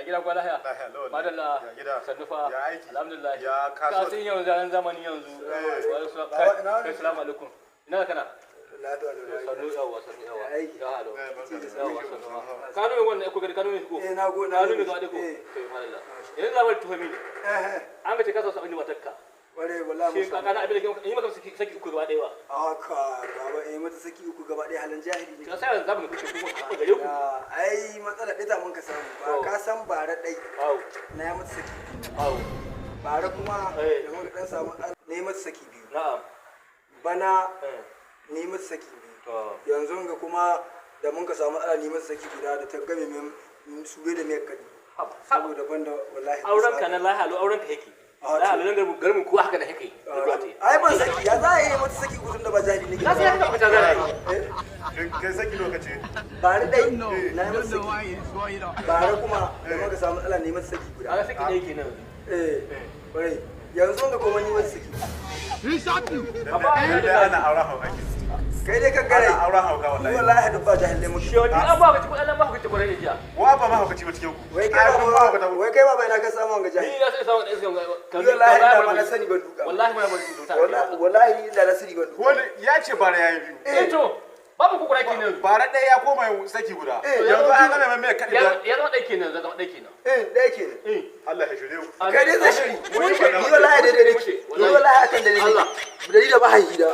Ya gida kwa lahiya? Lahiya lau wallahi. Madalla. Ya gida? Sannu fa. Ya aiki? Alhamdulillah. Ya kasuwa? Ka san yanzu zan zamani yanzu. Eh. Kai, kai, salamu alaikum. Ina kana? Lafiya da lafiya. Sannu, yawa, sannu, yawa. Ya aiki? Ya halo. Eh, barka da Yawa, sannu. Ka nome wannan ko gari ka nome ko? Eh, na go Ka nome gaba ɗaya ko? Eh. To, madalla. Yanzu labarin tuhumi ne. Eh, An ga ce ka sa abin da matarka. ware wallahi Shi mun samu. kana abin da ke yi maka saki uku gaba ɗaya ba. Haka baba, eh, mata saki uku gaba ɗaya, halin jahili ne. To, sai yanzu zamu kuce kuma kuma gare ku. Ya, ai matsala ɗaya ta mun ka samu. Ba To. ka san bara ɗai Awo. na ya mata saki. Awo. Bara kuma Eh. da muka ɗan samu matsala, na yi mata saki biyu. Na'am. Bana Eh. na yi mata saki biyu. To. Yanzu ga kuma da mun ka samu matsala, ni mata saki guda da ta game min sube da miyar kaɗi. Haba. Saboda banda wallahi. Auren ka na lahalu, auren ka yake. Ah, Lahalu nan garmu garmu kuwa haka da yake. Ai ban saki, ya za a yi mata saki uku tun da ba jahili ne. Na sai haka ba ta zara yi. Kai saki lokaci. Bara ɗai na yi mata saki. Bara kuma da muka samu matsala, ne mata saki guda. Kaga saki ɗaya kenan. Eh, ƙwarai. Yanzu ga kuma ni mata saki. Lalle ana auren hauka ke. Kai dai kan gare. Ana auren hauka wallahi. Wallahi duk ba jahilai muke. Shi wani an ba ka ci kuɗin nan ba ka ci kuɗin da jiya. Wa ba mahaukaci ba cikin ku? Wai kai Ai, kun mahaukata ba, ku. wai kai ba, bai na ka samu wanga jahili. Ni na sai samun ɗan iskan. Ni wallahi da ma na sani ban duka. Wallahi muna bari cuta. Wallahi wallahi da na sani ban duka. Wani ya ce bara ya yi biyu. Eh to, babu kukura kenan. Bara ɗaya ya koma yin saki guda. Eh. Yanzu an gama mai mai kaɗi da. Ya zama ɗai kenan, ya zama ɗai kenan. Eh, ɗaya kenan. Eh. Allah ya shirye ku. Kai dai zai shiri. Mun yi Ni wallahi daidai nake. Ni wallahi akan daidai nake. Dalilin ba haihi da.